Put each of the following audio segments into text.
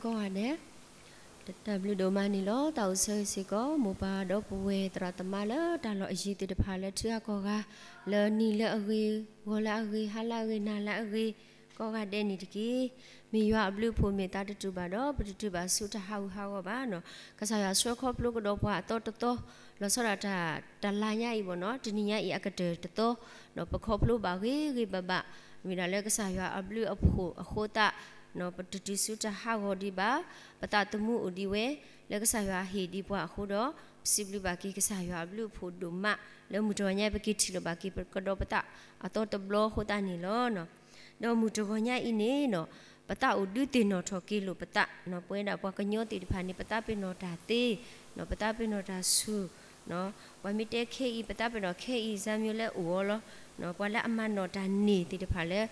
ကိးဂၤဒဲး, တၢ်ဘျုးဒိၣ်မးန့ၣ်လီၤ. တၢ်အိၣ်ဆၢဂ့ၤစ့ၢ်ကီး မိၢ်ပၢ်ဒီပုၢ်ဝဲၢ်သရၣ်သမါလၢတၢ်လီၢ်အယံၤသ့ၣ်တဖၣ်လၢထံဂၤကီၢ်ဂၤ, လၢနံၤလၢအဂ့ၤ, ဂီၤလၢအဂ့ၤ, ဟါလၢအဂ့ၤ, နၤလၢအဂ့ၤ, ကိးဂၤဒဲးန့ၣ်တက့ၢ်. မ့ၢ်ယွၤအဘျုးအဖှိၣ်မ့ၢ်သးတတူာ်ဘၣ်ဒီး ပတတုၤဘၣ်ဆူတၢ်ဟးဂူာ်ဟးဂီၤဘၣ်နီၤ. ကစၢ်ယွၤဆှၢခီဖျိကဒီးပှၤအသီတသီ, လီၤဆီဒၣ်တၢ် တလါညါအံၤဘၣ်နီၤ, တနံၤညါအံၤအကတၢၢ်တသီ, ပခီဖျိဘၣ်ဂ့ၤဂ့ၤဘၣ်ဘၣ်, မ့ၢ်ဒၣ်လၢကစၢ်ယွၤအဘျုးအဖှိၣ်အဃိသတး, ပတတုၤဆူတၢ်ဟးဂီၤဒံးဘၣ်, ပသးသမူအိၣ်ဒံးဝဲ, လၢကစၢ်ယွၤဟ့ၣ်ဒံးပှၤအဃိဒီး, ပစံးဘျုးဘၣ်က့ၤကစၢ်ယွၤအဘျုးအဖှိၣ်ဒိၣ်မး, လၢမုၢ်တဂီၤညါပက့ၤထံၣ်လိာ်ဘၣ်က့ၤ ပကဒီးပသးအသီတဘျီအဃိသတးန့ၣ်လီၤ. ဒီးမုၢ်တဂီၤညါအံၤန့ၣ်, ပသးအိၣ်ဒုးသ့ၣ်နီၣ်ထီၣ်က့ၤလိာ်ပသး, ပဝဲဒၣ်ပှၤကညီသ့ၣ်တဖၣ်န့ၣ် ပသးပ့ၤနီၣ်တၢ်သ့, ပသးပ့ၤနီၣ်တၢ်ဆူၣ်, ပှၤမ့ၢ်တဲခဲအံၤ ပသးပ့ၤနီၣ်ခဲအံၤ စၢ်မံၤလၢအိၣ်အီၤလီၤ. ပှၤလၢအမၤနီၣ်တၢ်န့ၢ်သ့ၣ်တဖၣ်လၢ,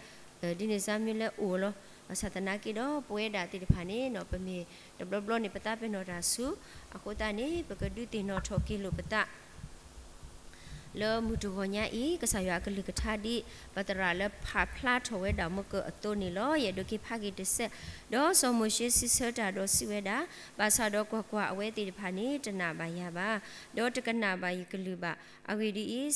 ဒ်န့ၣ်စၢ်မံၤလၢအိၣ်အီၤလီၤ. ဘၣ်ဆၣ်သနာ်က့ဒီး ပဝဲဒၣ်သ့ၣ်တဖၣ်န့ၣ် ပမ့ၢ်တဘျီဘျီန့ၣ် ပသးပ့ၤနီၣ်တၢ်ဆူၣ်, အဃိသတးန့ၣ် ပကဒုးသ့ၣ်နီၣ်ထီၣ်က့ၤလိာ်ပသး လၢမုၢ်တဂီၤညါအံၤ ကစၢ်ယွၤအကလုၢ်ကထါဒ် ပသရၣ်လၢဖးဖျါထီၣ်ဝဲဒၣ်မုၢ်ကၢအသိးန့ၣ်လီၤ. ယအဲၣ်ဒိးက့ၤဖးက့ၤတစဲး, ဒီးစီၤမိၤၡ့စံးဆၢတၢ်ဒီးစံးဝဲဒၣ်, ဘၣ်ဆၣ်ဒီးကွၢ်ကွၢ်, အဝဲသ့ၣ်တဖၣ်န့ၣ် တနာ်ဘၣ်ယၤဘၣ်, ဒီးတကနၣ်ဘၣ်ယကလုၢ်ဘၣ်. အဂ့ၢ်ဒ်အံၤ,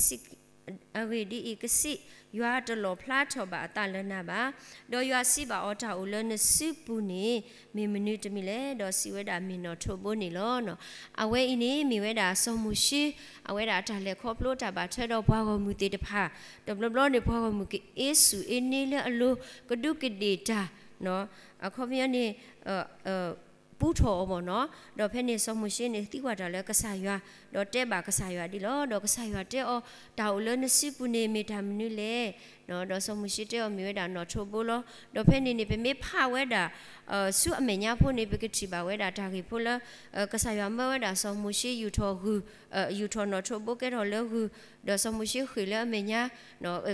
အဂ့ၢ်ဒ်အံၤ, ကစံး, ယွၤတလီၣ်ဖျါထီၣ်ဘၣ်အသးလၢနၤဘၣ်. ဒီးယွၤစံးဘၣ်အီၤ, တၢ်အိၣ်လၢနစုပူၤန့ၣ် မ့ၢ်မနုၤတမံၤလဲၣ်. ဒီးစံးဝဲဒၣ်, မ့ၢ်နီၣ်ထိးဘိန့ၣ်လီၤ. အဝဲအံၤန့ၣ် မ့ၢ်ဝဲဒၣ်စီၤမိၤၡ့, အဝဲဒၣ်အတၢ်လဲၤခီဖျိတၢ်ဘၣ်ထွဲဒီးပှၤဂီၢ်မုၢ်သ့ၣ်တဖၣ်, တဘျီဘျီန့ၣ် ပှၤဂီၢ်မုၢ်ကအ့ဆူၣ်အ့န့လၢအလိၤ, ကဒူးကဒ့ၣ်တၢ်, အခီပညီန့ၣ် ပူထီၣ်အီၤဘၣ်နီၤ. ဒီးဖဲန့ၣ်စီၤမိၤၡ့န့ၣ်သံကွၢ်တၢ်လၢကစၢ်ယွၤ, ဒီးတဲဘၣ်ကစၢ်ယွၤဒ်လီၤ. ဒီးကစၢ်ယွၤတဲအီၤ, တၢ်အိၣ်လၢနစုပူၤန့ၣ်မ့ၢ်တၢ်မနုၤလဲၣ်. ဒီးစီၤမိၤၡ့တဲအီၤမ့ၢ်ဝဲဒၣ်နီၣ်ထိးဘိလီၤ. ဒီးဖဲန့ၣ်န့ၣ် ပမ့ၢ်ဖးဝဲဒၣ် ဆူအမဲာ်ညါဖိန့ၣ် ပကထံၣ်ဘၣ်ဝဲဒၣ်တၢ်ဂ့ၢ်ဖိလၢ ကစၢ်ယွၤမၢဝဲဒၣ်စီၤမိၤၡ့ယူာ်ထီၣ်ဂုၢ်, ယူာ်ထီၣ်နီၣ်ထိးဘိကဲထီၣ်လၢဂုၢ်, ဒီးစီၤမိၤၡ့ဃ့ၢ်လၢအမဲာ်ညါ,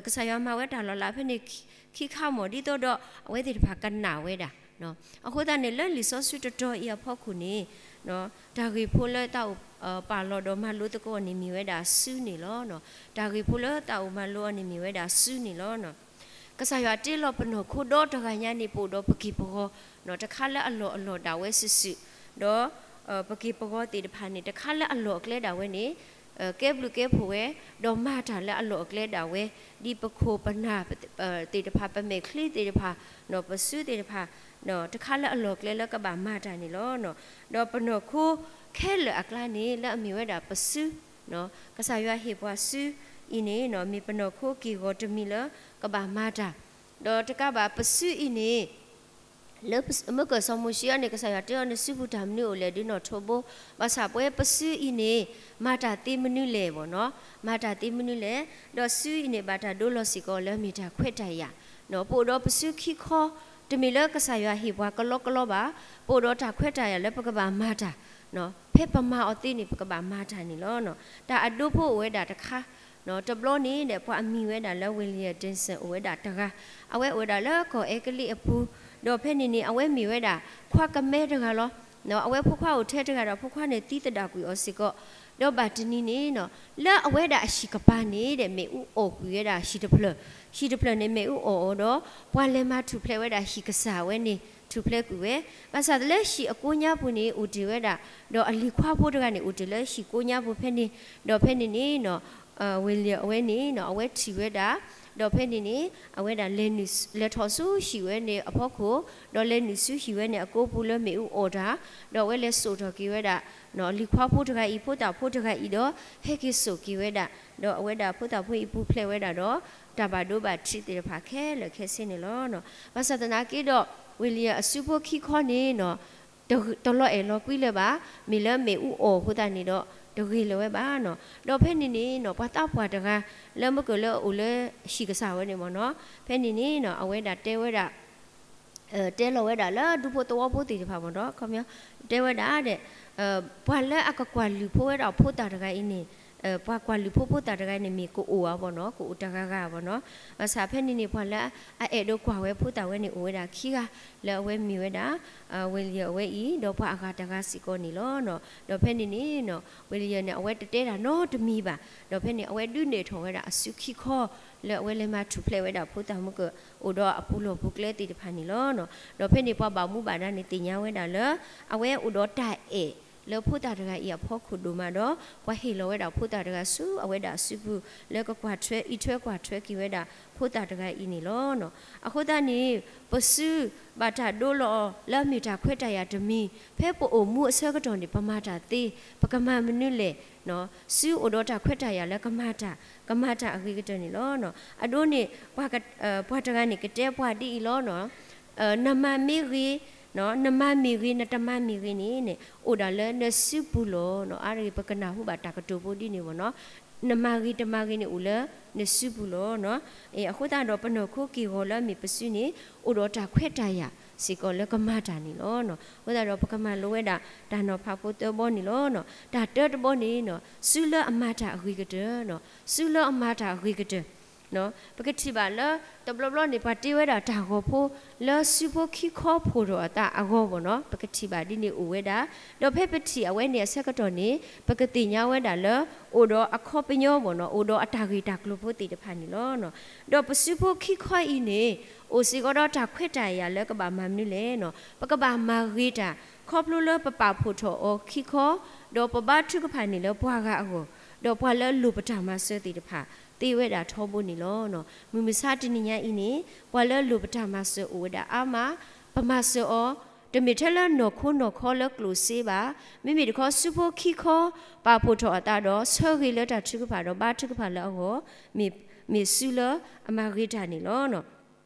ကစၢ်ယွၤမၤဝဲတၢ်လီၤလးဖဲန့ၣ်ခံခါမ့ၢ် ဒ်သိးဒီးအဝဲသ့ၣ်တဖၣ်ကနၣ်ဝဲဒၣ်. အဃိသတးန့ၣ် လၢလံာ်စီဆှံတတီၤအံၤအဖီခိၣ်န့ၣ် တၢ်ဂ့ၢ်ဖိလၢသးအိၣ်ပာ်လီၤဒီးမၤလိသကိးန့ၣ်မ့ၢ်ဝဲဒၣ်စုန့ၣ်လီၤ. တၢ်ဂ့ၢ်ဖိလၢသးအိၣ်မၤလိအီၤန့ၣ်မ့ၢ်ဝဲဒၣ်စုန့ၣ်လီၤ. ကစၢ်ယွၤတ့လီၤပနီၢ်ခိဒီတဂၤညါန့ၣ် ပအိၣ်ဒီးပက့ၢ်ပဂီၤ တခါလၢအလီၢ်အလီၢ်ဒၣ်ဝဲစုာ်စုာ်, ဒီးပက့ၢ်ပဂီၤသ့ၣ်တဖၣ်န့ၣ် တခါလၢအလီၢ်အကျဲဒၣ်ဝဲန့ၣ် ကဲဘျုးကဲဖှိၣ်ဝဲ, ဒီးမၤတၢ်လၢအလီၢ်အကျဲဒၣ်ဝဲ, ဒ်ပခိၣ်ပနၢ်သ့ၣ်တဖၣ် ပမဲာ်ချံသ့ၣ်တဖၣ်, ပစုသ့ၣ်တဖၣ်, တခါလၢအလီၢ်အကျဲလၢကဘၣ်မၤတၢ်န့ၣ်လီၤ. ဒီးပနီၢ်ခိခဲလၢာ်အကျါန့ၣ် လၢအမ့ၢ်ဝဲဒၣ်ပစု, ကစၢ်ယွၤဟ့ၣ်ပှၤစုအံၤန့ၣ် မ့ၢ်ပနီၢ်ခိက့ၢ်ဂီၤတမံၤလၢကဘၣ်မၤတၢ်, ဒီးတကးဘၣ်ပစုအံၤန့ၣ် လၢမုၢ်ကၢၢ်စီၤမိၤၡ့အံၤန့ၣ် ကစၢ်ယွၤတဲအီၤ နစုပူၤတၢ်မနုၤအိၣ်လဲၣ် ဒုးနီၣ်ထိးဘိ, ဘၣ်ဆၣ်ပဝဲပစုအံၤန့ၣ် မၤတၢ်သ့မနုၤလဲၣ်ဘၣ်နီၤ, မၤတၢ်သ့မနုၤလဲၣ်, ဒီးစုအံၤန့ၣ်ဘၣ်တၢ်ဒိလီၤစ့ၢ်ကီးလၢအမ့ၢ်တၢ်ခွဲးတၢ်ယာ်, ပအိၣ်ဒီးပစုခံခီ, တမ့ၢ်လၢကစၢ်ယွၤဟ့ၣ်ပှၤကလီကလီဘၣ်, ပအိၣ်ဒီးတၢ်ခွဲးတၢ်ယာ်လၢပကဘၣ်မၤတၢ်, ဖဲပမၤအီၤသ့န့ၣ် ပကဘၣ်မၤတၢ်န့ၣ်လီၤ. တၢ်အဒိဖိအိၣ်ဝဲဒၣ်တခါ တဘျီန့ၣ်ဒီး ပှၤအမံၤဝဲဒၣ်လၢ William Dixon အိၣ်ဝဲဒၣ်တဂၤ, အဝဲအိၣ်ဝဲဒၣ်လၢကီၢ်အဲကလံးအပူၤ, ဒီးဖဲန့ၣ်န့ၣ် အဝဲမ့ၢ်ဝဲဒၣ် ခွါကမဲတဂၤလီၤ. အဝဲဖိခွါအိၣ်ထဲတဂၤဒီး ဖိခွါန့ၣ်သံသဒၣ်ကွံာ်အီၤစ့ၢ်ကီး, ဒီးဘၣ်တနံၤန့ၣ် လၢအဝဲဒၣ်အဟံၣ်ကပၤန့ၣ်ဒီး မ့ၣ်အူအီၣ်ကွံာ်ဝဲဒၣ်ဟံၣ်တဖျၢၣ်, ဟံၣ်တဖျၢၣ်န့ၣ်မ့ၣ်အူအီၣ်အီၤဒီး ပှၤလဲၤမၤထူၣ်ဖျဲးဝဲဒၣ်ဟံၣ်ကစၢ်ဝဲန့ၣ် ထူၣ်ဖျဲးကွံာ်ဝဲ, ဘၣ်ဆၣ်လၢဟံၣ်အကိးညါပူၤန့ၣ် အိၣ်တ့ၢ်ဝဲဒၣ်, ဒီးအလံၤခွါဖိတဂၤန့ၣ် အိၣ်တ့ၢ်လၢဟံၣ်ကိးညါပူၤဖဲန့ၣ်, ဒီးဖဲန့ၣ်န့ၣ် William အဝဲန့ၣ် အဝဲထံၣ်ဝဲဒၣ်, ဒီးဖဲန့ၣ်န့ၣ် အဝဲဒၣ်လဲၤနုာ် လဲၤထီၣ်ဆူဟံၣ်ဝဲန့ၣ်အဖီခိၣ်, ဒီးလဲၤနုာ်ဆူဟံၣ်ဝဲန့ၣ်အကိးပူၤလၢမ့ၣ်အူအီၣ်တၢ်, ဒီးအဝဲလဲၤစိာ်ထီၣ်က့ၤဝဲဒၣ် လံၤခွါဖိတဂၤအံၤ ဖိသၣ်ဖိတဂၤအံၤဒီး ဟဲက့ၤစိာ်က့ၤဝဲဒၣ်, ဒီးအဝဲဒၣ်ဖိသၣ်ဖိအံၤပူၤဖျဲးဝဲဒၣ်ဒီး တၢ်ဘၣ်ဒိဘၣ်ထံးသ့ၣ်တဖၣ်ခဲလၢာ်ခဲဆ့န့ၣ်လီၤ. ဘၣ်ဆၣ်သနာ်က့ဒီး William အစုဖိခံခီန့ၣ် တလီၤအဲၣ်လီၤကွံလၢၤဘၣ်, မ့ၢ်လၢမ့ၣ်အူအီၣ်အဃိသတးန့ၣ်ဒီး တဂ့ၤလၢၤဝဲဘၣ်နီၤ. ဒီးဖဲန့ၣ်န့ၣ်နီၤ ပှၤသးပှၢ်တဂၤ လၢမုၢ်ကၢၢ်လၢအအိၣ်လၢဟံၣ်ကစၢ်ဝဲန့ၣ်မ့ၢ်နီၤ, ဖဲန့ၣ်န့ၣ်နီၤ အဝဲဒၣ်တဲဝဲဒၣ် တဲလီၤဝဲဒၣ်လၢဒူဖိသဝီဖိသ့ၣ်တဖၣ်မ့ၢ်နီၤ, တဲဝဲဒၣ်ဒီး ပှၤလၢအကကွၢ်လုၢ်ဖိဝဲဒၣ်ဖိသၣ်တဂၤအံၤန့ၣ်, ပှၤကွၢ်လုၢ်ဖိဖိသၣ်တဂၤအံၤန့ၣ် မ့ၢ်ကအိၣ်ဧါမ့ၢ်နီၤ, ကအိၣ်တဂၤဂၤမ့ၢ်နီၤ. ဘၣ်ဆၣ်ဖဲန့ၣ်န့ၣ် ပှၤလၢအအဲၣ်ဒိးကွၢ်ဝဲဖိသၣ်ဝဲန့ၣ် အိၣ်ဝဲဒၣ်ခံဂၤ, လၢအဝဲမ့ၢ်ဝဲဒၣ် William အဝဲအံၤ ဒီးပှၤအဂၤတဂၤစ့ၢ်ကီးန့ၣ်လီၤ. ဒီးဖဲန့ၣ်န့ၣ်နီၤ William န့ၣ် အဝဲတတဲတၢ်နီတမံၤဘၣ်. ဒီးဖဲန့ၣ် အဝဲဒုးနဲၣ်ထီၣ်ဝဲဒၣ်အစုခံခီ လၢအဝဲလဲၤမၤထူၣ်ဖျဲးဝဲဒၣ်ဖိသၣ်မုၢ်ကၢၢ် အိၣ်ဒီးအပူၤလီၢ်ပူၤကျဲသ့ၣ်တဖၣ်န့ၣ်လီၤ. ဒီးဖဲန့ၣ်ပှၤဘၣ်မူဘၣ်ဒါန့ၣ်သ့ၣ်ညါဝဲဒၣ်လၢ အဝဲအိၣ်ဒီးတၢ်အဲၣ် လၢဖိသၣ်တဂၤအံၤအဖီခိၣ်ဒိၣ်မးဒီး ပှၤဟ့ၣ်လီၤဝဲဒၣ်ဖိသၣ်တဂၤဆူအဝဲဒၣ်အစုပူၤ လၢကကွၢ်ထွဲအံးထွဲကွၢ်ထွဲက့ၤဝဲဒၣ်ဖိသၣ်တဂၤအံၤန့ၣ်လီၤ. အဃိသတးန့ၣ် ပစုဘၣ်တၢ်ဒိလီၤအီၤလၢအမ့ၢ်တၢ်ခွဲးတၢ်ယာ်တမံၤ ဖဲပအိၣ်မူအဆၢကတီၢ်န့ၣ် ပမၤတၢ်သ့ ပကမၤမနုၤလဲၣ် စုအိၣ်ဒီးတၢ်ခွဲးတၢ်ယာ်လၢကမၤတၢ် ကမၤတၢ်အဂ့ၤကတၢၢ်န့ၣ်လီၤ. အဒိန့ၣ် ပှၤတဂၤန့ၣ်ကတဲပှၤဒ်အံၤလီၤ. နမၤမ့ၢ်ဂ့ၤ, နမၤမ့ၢ်ဂ့ၤ နတမၤမ့ၢ်ဂ့ၤန့ၣ်န့ၣ် အိၣ်ဒၣ်လၢနစုပူၤလီၤ. အါတဂ့ၤ ပကနၢ်ဟူဘၣ်တၢ်ကတိၤဖိဒ်န့ၣ်ဘၣ်နီၤ, နမၤဂ့ၤတမၤဂ့ၤန့ၣ်အိၣ်လၢနစုပူၤလီၤ. အဃိသတးဒီးပနီၢ်ခိက့ၢ်ဂီၤလၢအမ့ၢ်ပစုန့ၣ် အိၣ်ဒီးတၢ်ခွဲးတၢ်ယာ်စ့ၢ်ကီးလၢကမၤတၢ်န့ၣ်လီၤ. အဃိသတးဒီးပကမၤလိဝဲဒၣ်တၢ်နီၤဖးဖိသၢဘီန့ၣ်လီၤ. တၢ်တၢတဘီန့ၣ် စုလၢအမၤတၢ်အဂ့ၤကတၢၢ်, စုလၢအမၤတၢ်အဂ့ၤကတၢၢ် ပကထံၣ်ဘၣ်လၢ တဘျီဘျီန့ၣ် ပှၤတ့ဝဲဒၣ်တၢ်ဂီၤဖိ လၢစုဖိခံခီဖှိၣ်ထီၣ်အသးအဂီၢ်ဘၣ်နီၤ, ပကထံၣ်ဘၣ်ဒ်န့ၣ်အိၣ်ဝဲဒၣ်, ဒီးဖဲပထံၣ်အဝဲန့ၣ်အဆၢကတီၢ်န့ၣ် ပကသ့ၣ်ညါဝဲဒၣ်လၢ အိၣ်ဒီးအခီပညီဘၣ်နီၤ, အိၣ်ဒီးအတၢ်ဂ့ၢ်တၢ်ကျိၤဖိသ့ၣ်တဖၣ်န့ၣ်လီၤ. ဒီးပစုဖိခံခီအံၤန့ၣ် အိၣ်စ့ၢ်ကီးဒီးတၢ်ခွဲးတၢ်ယာ်လၢကဘၣ်မၤမနုၤလဲၣ်နီၤ, ပကဘၣ်မၤဂ့ၤတၢ် ခီဖျိလၢပပာ်ဖှိၣ်ထီၣ်အီၤခံခီ, ဒီးပဘါထုကဖၣ်န့ၣ်လၢပှၤဂၤအဂီၢ်, ဒီးပှၤလၢအလိၣ်ပတၢ်မၤစၢၤသ့ၣ်တဖၣ် သ့ဝဲဒၣ်ထီဘိန့ၣ်လီၤ. မုၢ်မဆါတနံၤညါအံၤန့ၣ် ပှၤလၢအလိၣ်ပတၢ်မၤစၢၤအိၣ်ဝဲဒၣ်အါမး, ပမၤစၢၤအီၤ တမ့ၢ်ထဲလၢနီၢ်ခိနီၢ်ခီလၢကျိၣ်စ့ဘၣ်, မ့မ့ၢ်တခီစုဖိခံခီ ပာ်ဖှိၣ်ထီၣ်အသးဒီး ဆၢဂ့ၤလၢတၢ်ထုကဖၣ်ဒီးဘါထုကဖၣ်လၢအဂီၢ် မ့ၢ်စုလၢအမၤဂ့ၤတၢ်န့ၣ်လီၤ.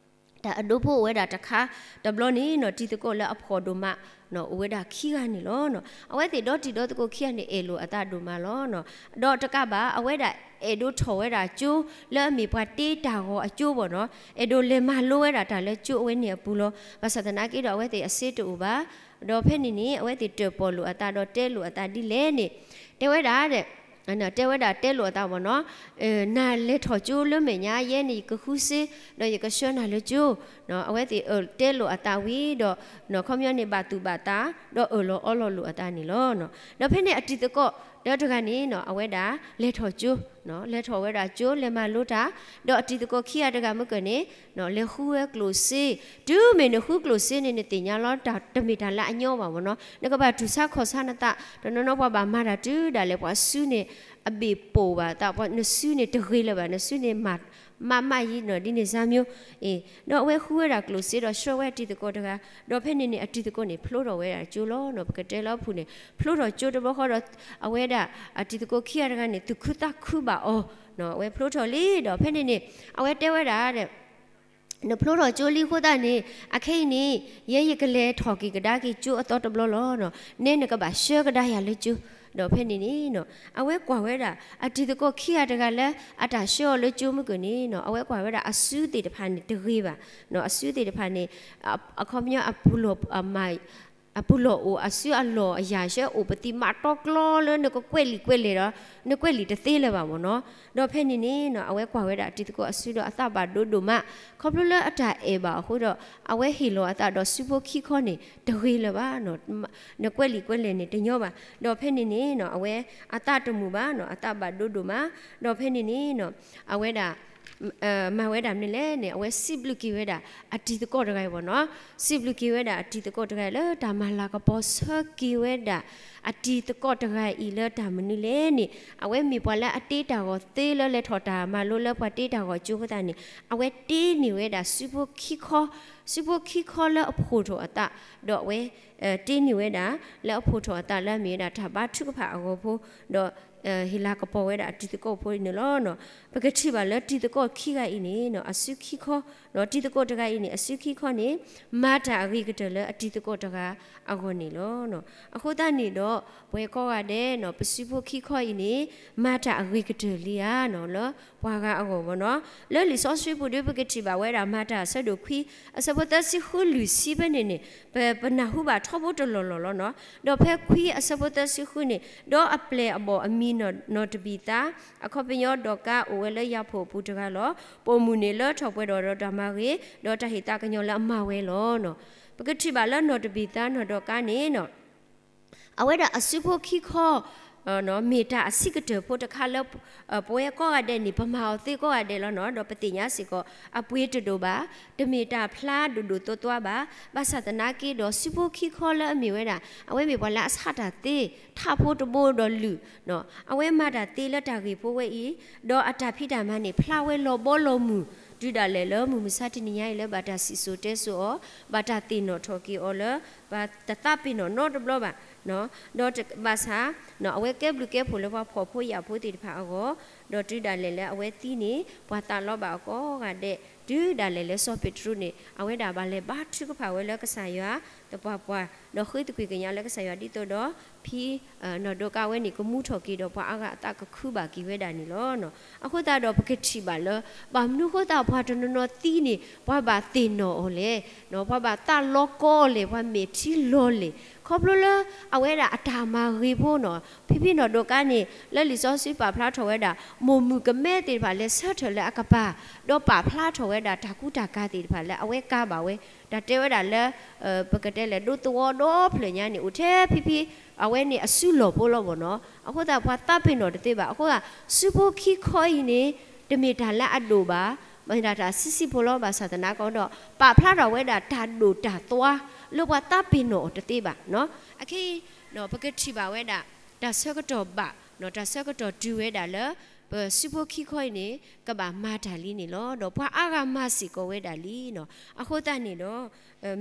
တၢ်အဒိဖိအိၣ်ဝဲဒၣ်တခါ, တဘျီန့ၣ်နီၤ တံၤသကိးလၢအဖှီၣ်ဒိၣ်မး အိၣ်ဝဲဒၣ်ခံဂၤန့ၣ်လီၤ. အဝဲသ့ၣ်ဒီတံၤဒီသကိးခံဂၤန့ၣ် အဲၣ်လိာ်အသးဒိၣ်မးလီၤ. ဒီးတကးဘၣ် အဝဲဒၣ်အဲၣ်ဒိးထီၣ်ဝဲဒၣ်ကၠိ လၢအမ့ၢ်ပှၤတ့တၢ်ဂီၤအကၠိဘၣ်နီၤ, အဲၣ်ဒိးလဲၤမၤလိဝဲဒၣ်တၢ်လၢကၠိအဝဲန့ၣ်အပူၤလီၤ. ဘၣ်ဆၣ်သနာ်က့ဒီး အဝဲသ့ၣ်အစ့တအိၣ်ဘၣ်. ဒီးဖဲန့ၣ်န့ၣ် အဝဲသ့ၣ်တၢၣ်ပီၣ်လိာ်အသးဒီးတဲလိာ်အသးဒ်လဲၣ်န့ၣ်, တဲဝဲဒၣ် တဲဝဲဒၣ်တဲလိာ်အသးဘၣ်နီၤ, နၤလဲၤထီၣ်ကၠိလၢမဲာ်ညါ ယဲန့ၣ်ယကဃုစ့ ဒီးယကဆှၢနၤလၢကၠိ, အဝဲသ့ၣ်တဲလိာ်အသးဝံၤဒီး ခီပညီန့ၣ် ဘၣ်သူၣ်ဘၣ်သး ဒီးအၢၣ်လီၤအီလီၤလိာ်အသးန့ၣ်လီၤ. ဒီးဖဲန့ၣ်အတံၤသကိးတၢတဂၤန့ၣ်နီၤ အဝဲဒၣ်လဲၤထီၣ်ကၠိ, လဲၤထီၣ်ဝဲဒၣ်ကၠိ လဲၤမၤလိတၢ်, ဒီးအတံၤသကိးခံဂၤတဂၤမ့ၢ်ကၢၢ်န့ၣ် လဲၤဃုဝဲကျိၣ်စ့, တုၤမ့ၢ်နဃုကျိၣ်စ့န့ၣ် နသ့ၣ်ညါလီၤ တၢ်တမ့ၢ်တၢ်လၢအညီဘၣ်ဘၣ်နီၤ, နကဘၣ်တူၢ်ဆါခီၣ်ဆါနသး, တနီၤနီၤပှၤဘၣ်မၤတၢ်တုၤဒၣ်လဲာ် ပှၤစုန့ၣ် အဘ့ၣ်ပိာ်ဘၣ်သး, နစုန့ၣ်တဂ့ၤလၢၤဘၣ်, နစုန့ၣ် မးမးယံၤနီၤ ဒ်န့ၣ်စၢ်မျိုး, အ့ ဒီးအဝဲဃုဝဲဒၣ်ကျိၣ်စ့ဒီးဆှၢဝဲတံၤသကိးတဂၤ, ဒီးဖဲန့ၣ်န့ၣ် အတံၤသကိးန့ၣ် ဖျိထီၣ်ဝဲဒၣ်ကၠိလီၤနီၤ, ပကတဲလၢအပူၤန့ၣ် ဖျိထီၣ်ကၠိတဘျီဃီဒီး အဝဲဒၣ် အတံၤသကိးခံဂၤတဂၤန့ၣ် သူၣ်ခုသးခုဘၣ်အီၤ, အဝဲဖျိထီၣ်လံဒီးဖဲန့ၣ်န့ၣ် အဝဲတဲဝဲဒၣ် နဖျိထီၣ်ကၠိလံအဃိသတးန့ၣ် အခဲအံၤန့ၣ် ယဲယကလဲၤထီၣ်က့ၤကဒါက့ၤကၠိအသီတဘျီလီၤ. နဲနကဘၣ်ဆှၢကဒါယၤလၢကၠိ, ဒီးဖဲန့ၣ်န့ၣ် အဝဲကွၢ်ဝဲဒၣ် အတံၤသကိးခံဂၤတဂၤလၢ အတၢ်ဆှၢအီၤလၢကၠိမ့ၢ်ကၢၢ်န့ၣ် အဝဲကွၢ်ဝဲဒၣ်အစုသ့ၣ်တဖၣ်န့ၣ်တဂ့ၤဘၣ်, အစုသ့ၣ်တဖၣ်န့ၣ် အခီပညီ အပူၤလီၢ်အိၣ်အစုအလီၢ်အယၢ်ဆၢအိၣ်ပသံးမးတီကျီလၢနကကွဲးလံာ်ကွဲးလဲၢ်ဒီး နကွဲးလံာ်တသ့လၢၤဘၣ်မ့ၢ်နီၤ, ဒီးဖဲန့ၣ်န့ၣ် အဝဲကွၢ်ဝဲဒၣ်အတံၤသကိးအစုဒီးအသးဘၣ်ဒိဒိၣ်မး, ခီဖျိလၢအတၢ်အဲၣ်ဘၣ်အဃိဒီး အဝဲဟ့ၣ်လီၤအသးဒီးစုဖိခံခီန့ၣ် တဂ့ၤလၢၤဘၣ်, နကွဲးလံာ်ကွဲးလဲၢ်န့ၣ်တညီဘၣ်, ဒီးဖဲန့ၣ်န့ၣ် အဝဲအသးတမုာ်ဘၣ်, အသးဘၣ်ဒိဒိၣ်မး, ဒီးဖဲန့ၣ်န့ၣ် အဝဲဒၣ် မၤဝဲဒၣ်မနုၤလဲၣ်န့ၣ် အဝဲစံးဘျုးက့ၤဝဲဒၣ်အတံၤသကိးတဂၤအံၤမ့ၢ်နီၤ, စံးဘျုးက့ၤဝဲဒၣ်အတံၤသကိးတဂၤအံၤလၢတၢ်မၤလၤကပီၤဆၢက့ၤဝဲဒၣ် အတံၤသကိးတဂၤအံၤလၢတၢ်မနုၤလဲၣ်န့ၣ် အဝဲမ့ၢ်ပှၤလၢအတ့တၢ်ဂီၤသ့လၢလဲၤထီၣ်တၢ်မၤလိလၢပှၤတ့တၢ်ဂီၤကၠိအဃိသတးန့ၣ် အဝဲတ့န့ၢ်ဝဲဒၣ်စုဖိခံခီ, စုဖိခံခီလၢအဖှိၣ်ထီၣ်အသး, ဒီးအဝဲ တ့န့ၢ်ဝဲဒၣ် လၢအဖှိၣ်ထီၣ်အသးလၢအမ့ၢ်ဝဲဒၣ်တၢ်ဘါထုကဖၣ်အဂီၢ်ဖိ, ဒီး ဟ့ၣ်လၤကပီၤဝဲဒၣ်အတံၤသကိးဖိန့ၣ်လီၤ. ပကထံၣ်ဘၣ်လၢတံၤသကိးခံဂၤအံၤန့ၣ် အစုခံခီ, တံၤသကိးတဂၤအံၤန့ၣ် အစုခံခီန့ၣ် မၤတၢ်အဂ့ၤကတၢၢ်လၢအတံၤသကိးတဂၤအဂီၢ်န့ၣ်လီၤ. အဃိသတးန့ၣ်ဒီး ပဝဲကိးဂၤဒဲး ပစုဖိခံခီအံၤန့ၣ် မၤတၢ်အဂ့ၤကတၢၢ်လံဧါ လၢပှၤဂၤအဂီၢ်မ့ၢ်နီၤ, လၢလံာ်စီဆှံပူၤဒီး ပကထံၣ်ဘၣ်ဝဲဒၣ် မၤတၢ်အဆၢဒိၣ်ခွံ အဆၢဖိသၢဆံဃုလွံၢ်ဆံဖဲန့ၣ်န့ၣ် ပ ပနၢ်ဟူဘၣ်ထီဘိတလီၢ်လီၢ်လီၤနီၤ. ဒီးဖဲခွံအဆၢဖိသၢဆံဃုန့ၣ် ဒီးအပျဲၢ်အဘီၣ်အမံၤနီၢ်တဘံၣ်သါ, အခီပညီဒီးကါအိၣ်ဝဲလၢယၤဖိၣ်အပူၤတဂၤလီၤ. ပိာ်မုၣ်န့ၣ်လၢထီၣ်ပှဲၤဒီးဒီးတၢ်မၤဂ့ၤ ဒီးတၢ်ဟ့ၣ်သးကညီၤလၢအမၤဝဲလီၤ. ပကထံၣ်ဘၣ်လၢနီၢ်တဘံၣ်သါနီၢ်ဒီးကါန့ၣ် အဝဲဒၣ်အစုဖိခံခီ မ့ၢ်တၢ်အဆံးကတၢၢ်ဖိတခါလၢ ပဝဲကိးဂၤဒဲးန့ၣ် ပမၤအီၤသ့ကိးဂၤဒဲးလီၤနီၤ. ဒီးပသ့ၣ်ညါစ့ၢ်ကီး အပှ့ၤတဒိၣ်ဘၣ်, တမ့ၢ်တၢ်ဖျါဒိၣ်ဒိၣ်သွါသွါဘၣ်. ဘၣ်ဆၣ်သနာ်က့ဒီး စုဖိခံခီလၢအမ့ၢ်ဝဲဒၣ် အဝဲမ့ၢ်ပှၤလၢအဆါတၢ်သ့ ထးဖိတဘိဒီးလုာ် အဝဲမၤတၢ်သ့လၢတၢ်ဂ့ၢ်ဖိဝဲအံၤ, ဒီးအတၢ်ဖံးတၢ်မၤန့ၣ် ဖျါဝဲလီၤဘီလီၤမုၢ် တုၤဒၣ်လဲာ်လၢမုၢ်မဆါတနံၤညါအံၤလၢ ဘၣ်တၢ်စံၣ်စိၤတဲစိၤအီၤ, ဘၣ်တၢ်သ့ၣ်နီၣ်ထီၣ်က့ၤအီၤလၢ ဘၣ်တသးပ့ၤနီၣ်နီတဘျီဘၣ်. ဒီးဘၣ်ဆၣ် အဝဲကဲဘျုးကဲဖှိၣ်လၢပှၤဖှီၣ်ဖိယာ်ဖိသ့ၣ်တဖၣ်အဂီၢ်, ဒီးတုၤဒၣ်လဲာ်လၢအဝဲသံန့ၣ် ပှၤသးလီဘၣ်အီၤကိးဂၤဒဲး, တုၤဒၣ်လဲာ်လၢစီၤပ့းတရူးန့ၣ် အဝဲဒၣ်ဘၣ်လဲၤဘါထုကဖၣ်ဝဲလၢကစၢ်ယွၤသပှၢ်ပှၢ်, ဒီးဃ့သကွံၢ်ကညးလၢကစၢ်ယွၤဒ်သိးဒီး ဖံ နီၢ်ဒိးကါဝဲန့ၣ် ကမူထီၣ်က့ၤဒီးပှၤအါဂၤအသးကခုဘၣ်က့ၤဝဲဒၣ်န့ၣ်လီၤ. အဃိသတးဒီးပကထံၣ်ဘၣ်လၢ ဘၣ်မနုၤဃိသတးပှၤတနီၤနီၤသံန့ၣ် ပှၤဘၣ်သ့ၣ်နီၣ်အီၤလဲၣ်, ပှၤဘၣ်သးလီကီအီၤလဲၣ်, ပှၤမဲာ်ထံလီၤလဲၣ်, ခီဖျိလၢအဝဲဒၣ်အတၢ်မၤဂ့ၤဖိနီၤ, ဖံဖံနီၢ်ဒိးကါန့ၣ် လၢလံာ်စီဆှံပာ်ဖျါထီၣ်ဝဲဒၣ် မိၢ်မုၣ်ကမဲသ့ၣ်တဖၣ်လဲၤဆၢထၢၣ်လၢအကပၤ, ဒီးပာ်ဖျါထီၣ်ဝဲဒၣ်တၢ်ကူတၢ်ကၤသ့ၣ်တဖၣ်လၢအဝဲကါဘၣ်ဝဲ, တၢ်တဲဝဲဒၣ်လၢ ပကတဲလဲၣ် ဒိသဝီဒီဖျၢၣ်ညါန့ၣ် အိၣ်ထဲဖံဖံ အဝဲန့ၣ်အစုလီၢ်ဖိလီၤမ့ၢ်နီၤ. အဃိသတးပှၤသးပ့ၤနီၣ်တသ့ဘၣ်. အဃိသတး စုဖိခံခီအံၤန့ၣ် တမ့ၢ်တၢ်လၢအဒိၣ်ဘၣ်, မ့ၢ်ဒၣ်တၢ်ဆံးဆံးဖိလီၤ. ဘၣ်ဆၣ်သနာ်က့ဒီး ပာ်ဖျါထီၣ်ဝဲဒၣ်တၢ်ဒိၣ်တၢ်သွါ လၢပှၤသးပ့ၤနီၣ်အီၤတသ့ဘၣ်. အခဲအံၤ ပကထံၣ်ဘၣ်ဝဲဒၣ် တၢ်ဆၢကတီၢ်ဘၣ်, တၢ်ဆၢကတီၢ်တုၤဝဲဒၣ်လၢ ပစုဖိခံခီအံၤန့ၣ် ကဘၣ်မၤတၢ်လံန့ၣ်လီၤ. ဒီးပှၤအါဂၤမၤစ့ၢ်ကီးဝဲဒၣ်လံနီၤ. အဃိသတးန့ၣ်ဒီး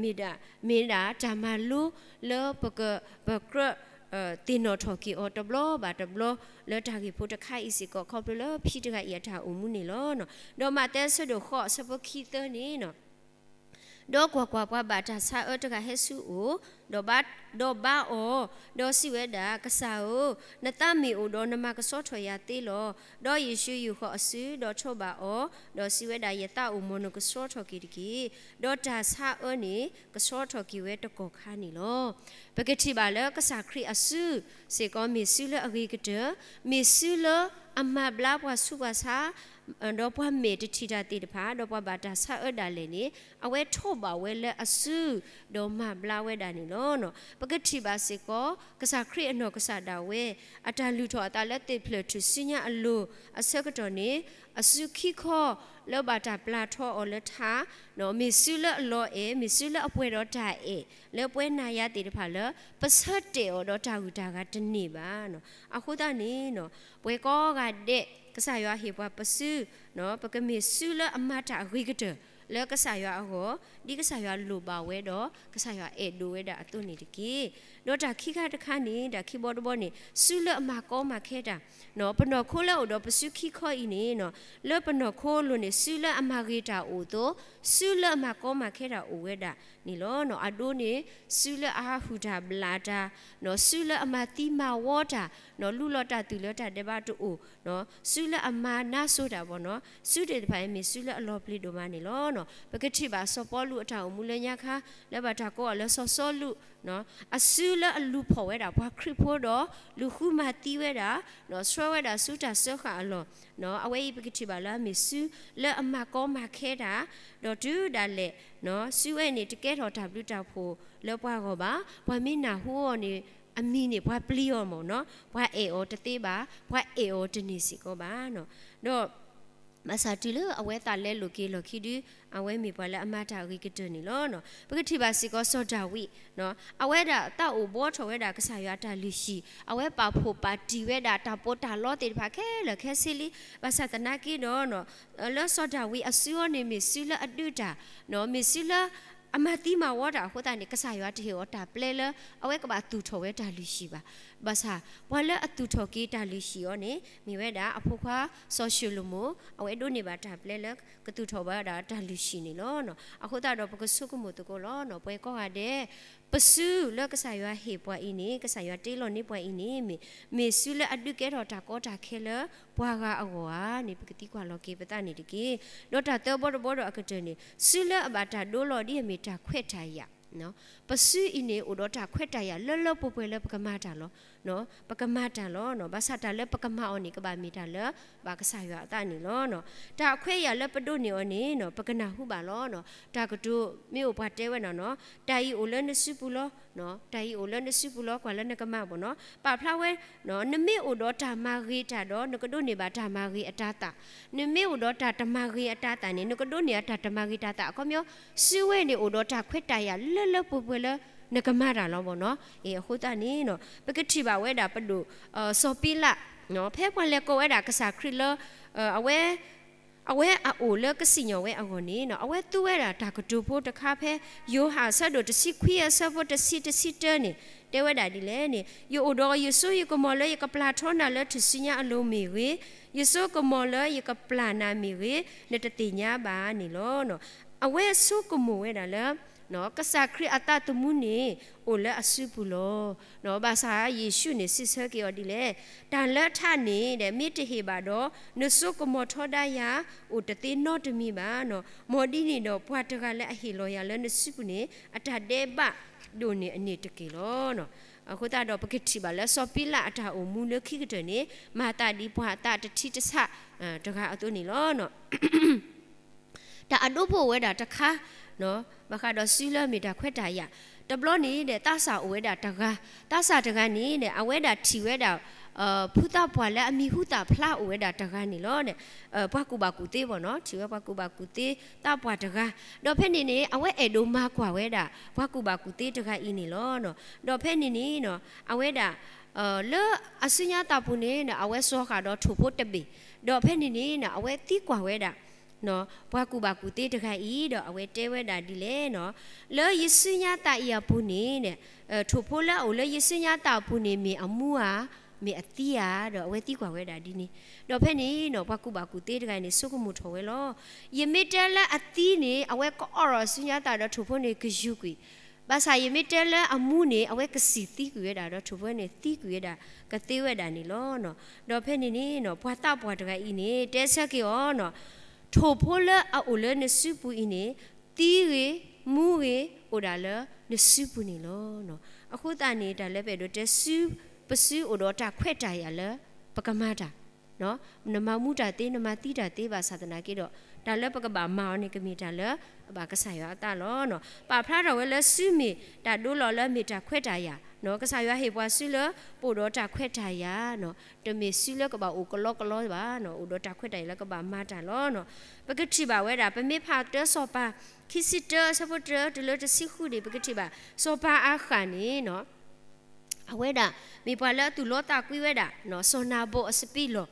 မ့ၢ်ဒၣ် မ့ၢ်ဒၣ်တၢ်မၤလိလၢပက ပကြၢး သ့ၣ်နီၣ်ထီၣ်က့ၤအီၤတဘျီဘၣ်တဘျီ လၢတၢ်ဂ့ၢ်ဖိတခါအံၤစ့ၢ်ကီး ခီဖျိလၢဖံတဂၤအံၤအတၢ်အိၣ်မူန့ၣ်လီၤ. ဒီးမးသဲအဆၢဒိၣ်ဃိးအဆၢဖိခံသၢန့ၣ် ဒီးကွၢ်ကွၢ်, ပှၤဘၣ်တၢ်ဆါအၢတဂၤဟဲဆူအအိၣ်, ဒီးဘါအီၤ, ဒီးစံးဝဲဒၣ်, ကစၢ်ဧၢ, နသးမ့ၢ်အိၣ်ဒီးနမၤကဆှီထီၣ်ယၤသ့လီၤ. ဒီးယ့ၣ်ၡူးယူာ်ဃီၤအစု, ဒီးထိးဘၣ်အီၤ, ဒီးစံးဝဲဒၣ်, ယသးအိၣ်, မ်နကဆှီထီၣ်က့ၤတက့ၢ်. ဒီးတၢ်ဆါအၢန့ၣ် ကဆှီထီၣ်က့ၤဝဲတကီၢ်ခါန့ၣ်လီၤ. ပကထံၣ်ဘၣ်လၢကစၢ်ခရံာ်အစုစ့ၢ်ကီး မ့ၢ်စုလၢအဂ့ၤကတၢၢ်, မ့ၢ်စုလၢအမၤဘျါပှၤဆူးပှၤဆါ ဒီးပှၤမဲာ်တထံၣ်တၢ်သ့ၣ်တဖၣ်, ဒီးပှၤဘၣ်တၢ်ဆါအၢဒၣ်လဲာ်န့ၣ် အဝဲထိးဘၣ်ဝဲလၢအစု, ဒီးမၤဘျါဝဲဒၣ်န့ၣ်လီၤ. ပကထံၣ်ဘၣ်စ့ၢ်ကီး ကစၢ်ခရံာ်အနီၢ်ကစၢ်ဒၣ်ဝဲ အတၢ်လုၢ်ထီၣ်အသးလၢသ့ၣ်ဖျၢၣ်ထူၣ်စုညါအလိၤအဆၢကတီၢ်န့ၣ် အစုခံခီလၢဘၣ်တၢ်ပျၢ်ထီအီၤလၢထး, မ့ၢ်စုလၢအလီၤအဲၣ်, မ့ၢ်စုလၢအပှဲၤဒီးတၢ်အဲၣ် လၢပဝဲနၤယၤသ့ၣ်တဖၣ်လၢ ပဆၢတဲာ်အီၤဒီးတၢ်ဂုၤတၢ်ဂၤတန့ၢ်ဘၣ်. အဃိသတးန့ၣ် ပဝဲကိးဂၤဒဲး ကစၢ်ယွၤဟ့ၣ်ပှၤပစု, ပကမ့ၢ်စုလၢအမၤတၢ်အဂ့ၤကတၢၢ် လၢကစၢ်ယွၤအဂီၢ်, ဒ်ကစၢ်ယွၤလိၣ်ဘၣ်ဝဲဒီး ကစၢ်ယွၤအဲၣ်ဒိးဝဲဒၣ်အသိးန့ၣ်တက့ၢ်. ဒီးတၢ်ခံခါတခါန့ၣ် တၢ်ခံဘီတဘီန့ၣ် စုလၢအမၤကီမၤခဲတၢ်, ပနီၢ်ခိလၢအိၣ်ဒီးပစုခံခီအံၤန့ၣ် လၢပနီၢ်ခိအလိၤန့ၣ် စုလၢအမၤဂ့ၤတၢ်အိၣ်အသိး စုလၢအမၤကီမၤခဲတၢ်အိၣ်ဝဲဒၣ်န့ၣ်လီၤ. အဒိန့ၣ် စုလၢအဟးဟုၣ်တၢ်ဘျၣ်တၢ်, စုလၢအမၤသံမၤဝီတၢ်, လူလီၤတၢ်သူၣ်လၢတၢ်ဒဲးဘးတအိၣ်, စုလၢအမၤနါစိၤတၢ်ဘီနီၤ, စုသ့ၣ်တဖၣ်အံၤမ့ၢ်စုလၢအလီၤပျံၤဒိၣ်မးန့ၣ်လီၤ. ပကထံၣ်ဘၣ်စီၤပီလူးအတၢ်အိၣ်မူလၢညါခါ လၢဘၣ်တၢ်ကိးအီၤလၢစီၤစီလူး အစုလၢအလူၤဖီၣ်ဝဲဒၣ်ပှၤခရံာ်ဖိဒီး လူၤဃုမၤသံဝဲဒၣ်, ဆှၢဝဲဒၣ်ဆူတၢ်စၢဃာ်အလီၢ်, အဝဲအံၤပကထံၣ်ဘၣ်လၢအမ့ၢ်စုလၢအမၤကီမၤခဲတၢ်, ဒီးတုၤဒၣ်လဲာ် စုဝဲန့ၣ် တကဲထီၣ်တၢ်ဘျုးတၢ်ဖှိၣ်လၢပှၤဂီၢ်ဘၣ်, ပှၤမ့ၢ်နၢ်ဟူအီၤန့ၣ် အမံၤန့ၣ် ပှၤပျံၤအီၤမ့ၢ်နီၤ, ပှၤအဲၣ်အီၤတသ့ဘၣ်, ပှၤအဲၣ်အီၤတန့ၢ်စ့ၢ်ကီးဘၣ်. ဒီး ဘၣ်ဆၣ်တုၤလၢအဝဲသးလဲလိာ်က့ၤလီၢ်ခံဒု အဝဲမ့ၢ်ပှၤလၢအမၤတၢ်အဂ့ၤကတၢၢ်န့ၣ်လီၤ. ပကထံၣ်ဘၣ်စ့ၢ်ကီးစီၤဒၤဝံး, အဝဲဒၣ်သးအိၣ်ဘှီထီၣ်ဝဲဒၣ်ကစၢ်ယွၤအတၢ်လုၢ်ဟံၣ်, အဝဲပာ်ဖှိၣ်ပာ်တံၢ်ဝဲဒၣ်တၢ်ပီးတၢ်လီသ့ၣ်တဖၣ်ခဲလၢာ်ခဲဆ့လံ. ဘၣ်ဆၣ်သနာ်က့ဒီး လၢစီၤဒၤဝံးအစုအီၤန့ၣ်မ့ၢ်စုလၢအဒုးတၢ်, မ့ၢ်စုလၢအမၤသံမၤဝီတၢ်အဃိသတးန့ၣ် ကစၢ်ယွၤတဟ့ၣ်အီၤတၢ်ပျဲလၢ အဝဲကဘၣ်သူၣ်ထီၣ်ဝဲတၢ်လုၢ်ဟံၣ်ဘၣ်. ဘၣ်ဆၣ် ပှၤလၢအသူၣ်ထီၣ်က့ၤတၢ်လုၢ်ဟံၣ်အီၤန့ၣ် မ့ၢ်ဝဲဒၣ်အဖိခွါစီၤၡလိၤမိၤ, အဝဲဒိးန့ၢ်ဘၣ်တၢ်ပျဲလၢကသူၣ်ထီၣ်ဘၣ်ဝဲဒၣ်တၢ်လုၢ်ဟံၣ်န့ၣ်လီၤ. အဃိသတးဒီးပကဆိကမိၣ်သကိးလီၤ. ပဝဲကိးဂၤဒဲး ပစုလၢကစၢ်ယွၤဟ့ၣ်ပှၤအံၤန့ၣ် ကစၢ်ယွၤတ့လီၤန့ၢ်ပှၤအံၤန့ၣ် မ့ၢ်စုလၢအဒုးကဲထီၣ်တၢ်ကီတၢ်ခဲလၢပှၤဂၤအဂီၢ်ဧါန့ၣ် ပကသံကွၢ်လီၤက့ၤပသးန့ၣ်တက့ၢ်. ဒီးတၢ်သၢဘီတဘီဒီးအကတၢၢ်န့ၣ် စုလၢအဘၣ်တၢ်ဒိလီၤဒ်အမ့ၢ်တၢ်ခွဲးတၢ်ယာ် ပစုအံၤန့ၣ် အိၣ်ဒီးတၢ်ခွဲးတၢ်ယာ်လၢလၢပှဲၤပှဲၤလၢပကမၤတၢ်လီၤ. ပကမၤတၢ်လီၤ. ဘၣ်ဆၣ်တၢ်လၢပကမၤအီၤန့ၣ် ကဘၣ်မ့ၢ်တၢ်လၢဘၣ်ကစၢ်ယွၤအသးန့ၣ်လီၤ. တၢ်အခွဲးအယာ်လၢပဒိးန့ၢ်အီၤန့ၣ် ပကနၢ်ဟူဘၣ်လီၤ. တၢ်ကတိၤမ့ၢ်အိၣ်ပှၤတဲဝဲဒၣ်နီၤ, တၢ်အံၤအိၣ်လၢနစုပူၤလီၤ. တၢ်အံၤအိၣ်လၢနစုပူၤလီၤ ကွၢ်လၢနကမၤဘၣ်နီၤ. ပာ်ဖျါဝဲ နမ့ၢ်အိၣ်ဒီးတၢ်မၤဂ့ၤတၢ်ဒီး နကဒိးန့ၢ်ဘၣ်တၢ်မၤဂ့ၤအတၤသၣ်, နမ့ၢ်အိၣ်ဒီးတၢ်တမၤဂ့ၤအတၤသၣ်န့ၣ် နကဒိးန့ၢ်အတၢ်တမၤဂ့ၤတၤသၣ်. အခီပညီ စုဝဲန့ၣ်အိၣ်ဒီးတၢ်ခွဲးတၢ်ယာ်လၢလၢပှဲၤပှဲၤလၢ နကမၤတၢ်လီၤဘၣ်နီၤ. အဃိသတးန့ၣ် ပကထံၣ်ဘၣ်ဝဲဒၣ်ပဒိၣ် စီၤပံလး ဖဲပှၤလဲၤကိးဝဲဒၣ်ကစၢ်ခရံာ်လၢ အဝဲ အဝဲအအိၣ်လၢကစံၣ်ညီၣ်ဝဲအဂီၢ်န့ၣ် အဝဲသူဝဲဒၣ်တၢ်ကတိၤဖိတခါဖဲ ယိၤဟၣ်အဆၢဒိၣ်တဆံခွံ အဆၢဖိတဆံ တဆံတၢန့ၣ် တဲဝဲဒၣ်ဒ်လဲၣ်န့ၣ်, ယအိၣ်ဒီးယစိယကမီၤလၢယကပျၢ်ထီနၤလၢထူၣ်စုညါအလိၤမ့ၢ်ဂ့ၤ, ယစိကမီၤလၢယကပျၢ်နၤမ့ၢ်ဂ့ၤ, နတသ့ၣ်ညါဘၣ်န့ၣ်လီၤ. အဝဲဆိကမိၣ်ဝဲဒၣ်လၢ ကစၢ်ခရံာ်အသးသမူန့ၣ် အိၣ်လၢအစုပူၤလီၤ. ဘၣ်ဆၣ်ယ့ၣ်ၡူးန့ၣ်စံးဆၢက့ၤအီၤဒ်လဲၣ်, တၢ်လၢထးန့ၣ်ဒီး မ့ၢ်တဟ့ၣ်ဘၣ်ဒီး နစိကမီၤထီဒါယၤ အိၣ်တသ့နီတမံၤဘၣ်. မ်ဒ်န့ၣ်ဒီး ပှၤတဂၤလၢအဟ့ၣ်လီၤယၤလၢနစုပူၤန့ၣ် အတၢ်ဒဲးဘးဒိၣ်န့ၢ်အန့ၣ်တက့ၢ်လီၤ. အဃိသတးဒီး ပကထံၣ်ဘၣ်လၢစီၤပံလးအတၢ်အိၣ်မူလၢခံကတၢၢ်န့ၣ် မၤသးဒ်ပှၤအသးတထံတဆး တဂၤအသိးန့ၣ်လီၤ. တၢ်အဒိဖိအိၣ်ဝဲဒၣ်တခါ, ဘၣ်ဃးဒီးစုလၢအမ့ၢ်တၢ်ခွဲးတၢ်ယာ်, တဘျီန့ၣ်ဒီး သးစၢ်အိၣ်ဝဲဒၣ်တဂၤ, သးစၢ်တဂၤန့ၣ်ဒီး အဝဲဒၣ်ထံၣ်ဝဲဒၣ် ဖုသးပှၢ်လၢအမံၤဟူသၣ်ဖျါအိၣ်ဝဲဒၣ်တဂၤန့ၣ်လီၤ. ပှၤကူၣ်ဘၣ်ကူၣ်သ့ဘၣ်နီၤ, ထံၣ်ဝဲပှၤကူၣ်ဘၣ်ကူၣ်သ့သးပှၢ်တဂၤ, ဒီးဖဲန့ၣ်န့ၣ် အဝဲအဲၣ်ဒိးမၤကွၢ်ဝဲဒၣ် ပှၤကူၣ်ဘၣ်ကူၣ်သ့တဂၤအံၤန့ၣ်လီၤ. ဒီးဖဲန့ၣ်န့ၣ် အဝဲဒၣ် လၢအစုညါသးပူၤန့ၣ် အဝဲစိာ်ဃာ်ဒီးထိၣ်ဖိတဘ့ၣ်, ဒီးဖဲန့ၣ်န့ၣ် အဝဲသံကွၢ်ဝဲဒၣ် ပှၤကူၣ်ဘၣ်ကူၣ်သ့တဂၤအံၤ ဒီးအဝဲတဲဝဲဒၣ်ဒ်လဲၣ်, လၢယစုညါသးအံၤအပူၤန့ၣ် ထိၣ်ဖိလၢအအိၣ်လၢယစုညါသးအပူၤန့ၣ် မ့ၢ်အမူဧါ, မ့ၢ်အသံဧါ, ဒီးအဝဲသံကွၢ်ဝဲဒၣ်ဒ်န့ၣ်, ဒီးဖဲန့ၣ် ပှၤကူၣ်ဘၣ်ကူၣ်သ့တဂၤန့ၣ် ဆိကမိၣ်ထီၣ်ဝဲလီၤ. ယမ့ၢ်တဲလၢအသံန့ၣ် အဝဲကအီၣ်ဒီးအစုညါသးဒီးထိၣ်ဖိန့ၣ်ကယူၤကွံာ်, ဘၣ်ဆၣ်ယမ့ၢ်တဲလၢအမူန့ၣ် အဝဲကစံၣ်သံကွံာ်ဝဲဒၣ်ဒီးထိၣ်ဖိန့ၣ်သံကွံာ်ဝဲဒၣ် ကသ့ဝဲဒၣ်န့ၣ်လီၤ. ဒီးဖဲန့ၣ်န့ၣ် ပှၤသးပှၢ်တဂၤအံၤန့ၣ် တဲဆၢက့ၤအီၤ ထိၣ်ဖိလၢအအိၣ်လၢနစုပူၤအံၤန့ၣ် သံဂ့ၤ, မူဂ့ၤ, အိၣ်ဒၣ်လၢနစုပူၤန့ၣ်လီၤ. အဃိသတးန့ၣ် တၢ်လၢပအဲၣ်ဒိးတဲစု, ပစုအိၣ်ဒီးတၢ်ခွဲးတၢ်ယာ်လၢ ပကမၤတၢ်, နမၤမူတၢ်သ့, နမၤသံတၢ်သ့ဘၣ်ဆၣ်သနာ်က့ဒီး တၢ်လၢပကဘၣ်မၤအီၤန့ၣ် ကမ့ၢ်တၢ်လၢအဘၣ်ကစၢ်ယွၤအသးလီၤ. ပာ်ဖျါထီၣ်ဝဲလၢစုမ့ၢ်တၢ်ဒိလီၤလၢအမ့ၢ်တၢ်ခွဲးတၢ်ယာ်, ကစၢ်ယွၤဟ့ၣ်ပှၤစုလၢပအိၣ်ဒီးတၢ်ခွဲးတၢ်ယာ်, တမ့ၢ်စုလၢကဘၣ်အိၣ်ကလီကလီဘၣ်, အိၣ်ဒီးတၢ်ခွဲးတၢ်ယာ်လၢကဘၣ်မၤတၢ်လီၤ. ပကထံၣ်ဘၣ်ဝဲဒၣ် ပမ့ၢ်ဖးတၢစီၤပၤ ခံဆံတၢ အဆၢဖိတၢတုၤလၢတဆံဃုန့ၣ် ပကထံၣ်ဘၣ် စီၤပၤအၤဃၣ်န့ၣ် အဝဲဒၣ် မ့ၢ်ပှၤလၢအသူၣ်လီသးကွံဝဲဒၣ် စီၤနၤဘူၣ်အစပံးလီၢ်,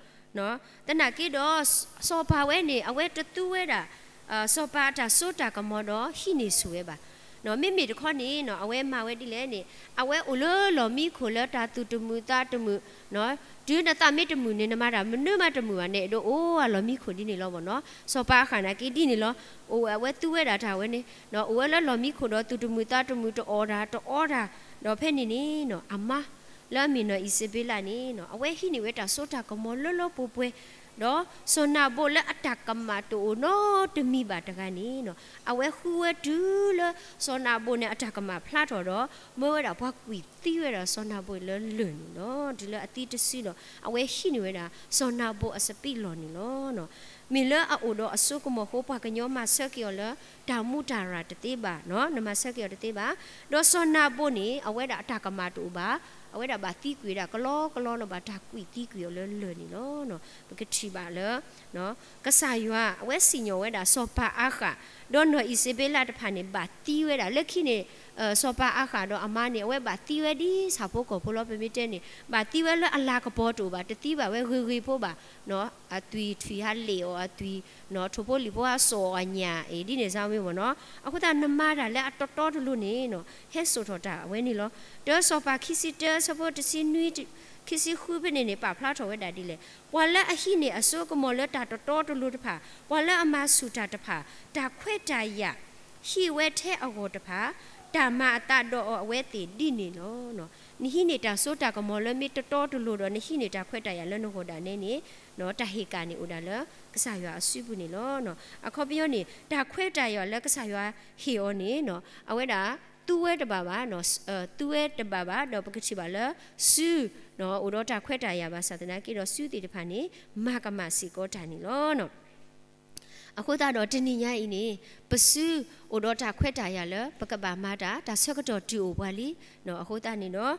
သနာ်က့ဒီး စီၤပၤဝဲန့ၣ် အဝဲတသူဝဲဒၣ် စီၤပၤအတၢ်စိတၢ်ကမီၤဒီးဟံးန့ၢ်ဆူၣ်ဝဲဘၣ်. မ့မ့ၢ်တခီန့ၣ် အဝဲမၤဝဲဒ်လဲၣ်န့ၣ် အဝဲအိၣ်လၢလီၢ်မံခိၣ်လၢတၢ်သူၣ်တမုာ်သးတမုာ်, တုၤနသးမ့ၢ်တမုာ်န့ၣ် နမၤတၢ်မနုၤမးတမုာ်ဘၣ်န့ၣ် အဲၣ်ဒိးအိၣ်အလီၢ်မံခိၣ်ဒ်န့ၣ်လီၤဘၣ်နီၤ. စီၤပၤအၤဃၣ်နာ်က့ဒ်န့ၣ်လီၤ. အိၣ်ဝဲ အဝဲသူဝဲဒၣ်တၢ်ဝဲန့ၣ် အိၣ်ဝဲလၢလီၢ်မံခိၣ်ဒီးသူၣ်တမုာ်သးတမုာ် တအီၣ်တၢ်တအီတၢ်, ဒီးဖဲန့ၣ်န့ၣ် အမါ လၢအမ့ၢ်နီၢ်အံးစဘ့လးန့ၣ် အဝဲဟံးန့ၢ်ဝဲတၢ်စိတၢ်ကမီၤလၢလၢပှဲၤပှဲၤ, ဒီးစီၤနၤဘူၣ်လၢအတၢ်ကမၣ်တအိၣ်နီတမံၤဘၣ်တဂၤန့ၣ် အဝဲဃုဝဲတုၤလၢ စီၤနၤဘူၣ်န့ၣ် အတၢ်ကမၣ်ဖျါထီၣ်ဒီး မၢဝဲဒၣ်ပှၤကွံာ်သံဝဲဒၣ်စီၤနၤဘူၣ်လၢလၢၢ်န့ၣ်လီၤ. တုၤလၢအသံတစုဒီး အဝဲဟံးန့ၢ်ဝဲဒၣ် စီၤနၤဘူၣ်အစပံးလီၢ်န့ၣ်လီၤ. မ့ၢ်လၢအအိၣ်ဒီးအစိကမီၤအဃိ ပှၤကညီမၤဆၢက့ၤအီၤလၢ တၢ်မူတၢ်ရၢ်တသ့ဘၣ်, နမၤဆၢက့ၤအီၤတသ့ဘၣ်. ဒီးစီၤနၤဘူၣ်န့ၣ် အဝဲဒၣ်အတၢ်ကမၣ်တအိၣ်ဘၣ်, အဝဲဒၣ်ဘၣ်သံကွံာ်ဝဲဒၣ်ကလီကလီလၢၤဘၣ် တၢ်ကွံာ်သံကွံာ်အီၤလၢလၢၢ်န့ၣ်လီၤ. ပကထံၣ်ဘၣ်လၢ ကစၢ်ယွၤ အဝဲစံၣ်ညီၣ်ဝဲဒၣ်စီၤပၤအၤဃၣ် ဒီးနီၢ်အံးစဘ့လးတဖၣ်န့ၣ် ဘၣ်သံဝဲဒၣ် လၢခံန့ၣ် စီၤပၤအၤဃၣ်ဒီးအမါန့ၣ် အဝဲဘၣ်သံဝဲဒ်ဆၣ်ဖိကီၢ်ဖိလီၤ. ပမ့ၢ်တဲန့ၣ် ဘၣ်သံဝဲလၢအလၤကပီၤတအိၣ်ဘၣ်, တသံဘၣ်ဝဲဂ့ၤဂ့ၤဖိဘၣ်, အသွံၣ်ထွံၣ်ဟးလ့ၣ်အီၤအသွံၣ်, ထိၣ်ဖိလံၣ်ဖိဟးစိာ်အီၤအညၣ်အံၤ ဒ်န့ၣ်စ့ၢ်ဝဲမ့ၢ်နီၤ. အဃိသတး နမၤတၢ်လၢအတီတီတလိၤန့ၣ် ဟဲစိာ်ထီၣ်တၢ်အဝဲန့ၣ်လီၤ. တၢစီၤပၤခံဆံတၢ အဆၢဖိတဆံနွံ ခံဆံဃုဖဲန့ၣ်န့ၣ် ပာ်ဖျါထီၣ်ဝဲဒၣ်ဒ်လဲၣ်, ပှၤလၢအဟံးန့ၢ်အစိကမီၤလၢတၢ်တီတီတလိၤတဖၣ်, ပှၤလၢအမၤဆူၣ်တၢ်တဖၣ်, တၢ်ခွဲးတၢ်ယာ် ဟံးဝဲထဲအဂီၢ်တဖၣ်, တၢ်မၤအသးဒီးအီၤအဝဲသ့ၣ်ဒ်န့ၣ်လီၤ. နဟံးန့ၢ်တၢ်စိတၢ်ကမီၤလၢမ့ၢ်တီတီတလိၤဒီး နဟံးန့ၢ်တၢ်ခွဲးတၢ်ယာ်လၢနဂီၢ်ဒၣ်နဲန့ၣ် တၢ်ဟ့ၣ်ကၣ်န့ၣ်အိၣ်ဒၣ်လၢကစၢ်ယွၤအစုပူၤန့ၣ်လီၤ. အခီပညီန့ၣ် တၢ်ခွဲးတၢ်ယာ်လၢကစၢ်ယွၤဟ့ၣ်အီၤန့ၣ် အဝဲဒၣ်သူဝဲတဘၣ်ဘၣ်, သူဝဲတဘၣ်ဘၣ် ဒီးပကထံၣ်ဘၣ်လၢစု အိၣ်ဒီးတၢ်ခွဲးတၢ်ယာ်ဘၣ်ဆၣ်သနာ်က့ဒီး စုသ့ၣ်တဖၣ်န့ၣ် မၤကမၣ်စ့ၢ်ကီးတၢ်န့ၣ်လီၤ. အဃိသတးဒီးတနံၤညါအံၤန့ၣ် ပစုအိၣ်ဒီးတၢ်ခွဲးတၢ်ယာ်လၢ ပကဘၣ်မၤတၢ် တၢ်ဆၢကတီၢ်တုၤအိၣ်ပှၤလံ. အဃိသတးန့ၣ်ဒီး